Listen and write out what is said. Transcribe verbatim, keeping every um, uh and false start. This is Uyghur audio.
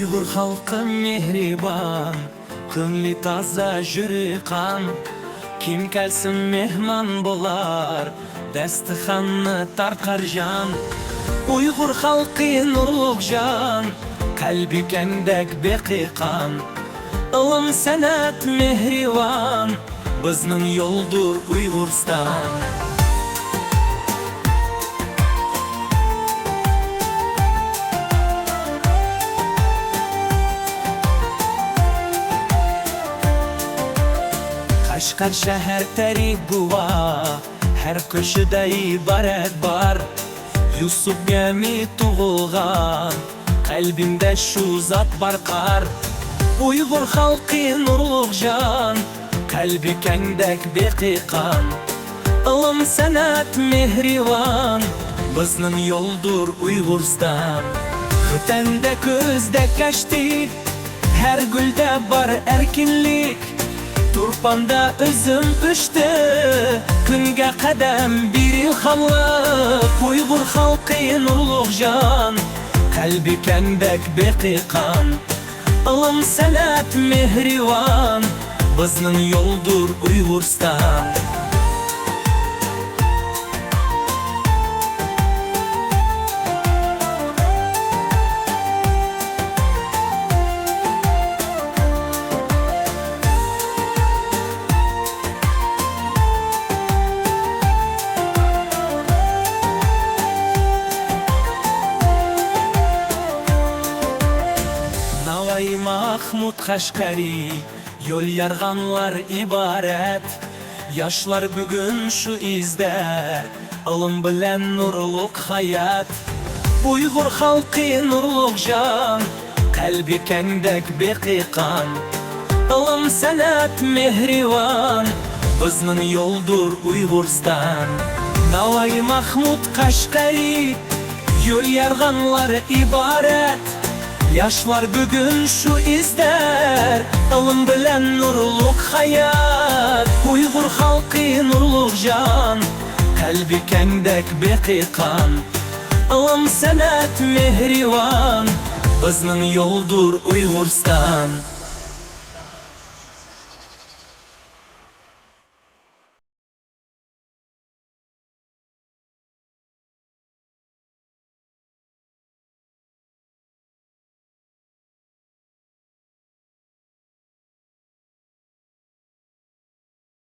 ئۇيغۇر خەلقى مېھرىبان، كۆڭلى تازا، يۈرىكى قان. كىم كەلسۇن مېھمان بولار، داستىخاننى تارقار جان. ئۇيغۇر خەلقى نۇرلۇق جان، قەلبى كەڭدەك بېقى قان. ئىلىم، سەنئەت، مېھرىۋان، بىزنىڭ يولدۇر ئۇيغۇرىستان. قەشقەر شەھەر تەرى گۇۋاھ، ھەر كوچىدا ئىبارەت بار. يۈسۈپ گەمى تۇغۇلغان، قەلبىمدە شۇ زات بارقار. ئۇيغۇر خەلقى نۇرلۇق جان، قەلبى كەڭدەك بېقى قان. ئىلىم، سەنئەت، مېھرىۋان، بىزنىڭ يولدۇر ئۇيغۇرىستان. خوتەندە كۆزدە كەچتى، ھەر گۈلدە بار ئەركىنلىك. تۇرپاندا ئۈزۈم ئۆستى، كۈنگە قەدەم بېرىدۇ خاملىق. ئۇيغۇر خەلقى نۇرلۇق جان، قەلبى كەڭدەك بېقى قان. ئىلىم، سەنئەت، مېھرىۋان، بىزنىڭ يولدۇر ئۇيغۇرىستان. ناۋايى، ماخمۇت قەشقەرى، يول يارغانلار ئىبارەت. ياشلار بۈگۈن شۇ ئىزدە، ئىلىم بىلەن نۇرلۇق ھايات. ئۇيغۇر خەلقى نۇرلۇق جان، قەلبى كەڭدەك بېقى قان. ئىلىم، سەنئەت، مېھرىۋان، بىزنىڭ يولدۇر ئۇيغۇرىستان. ناۋايى، ماخمۇت قەشقەرى، يول يارغانلار ئىبارەت. ياشلار بۈگۈن شۇ ئىزدەر، ئىلىم بىلەن نۇرلۇق ھايات. ئۇيغۇر خەلقى نۇرلۇق جان، قەلبى كەڭدەك بېقى قان. ئىلىم، سەنئەت، مېھرىۋان، بىزنىڭ يولدۇر ئۇيغۇرىستان.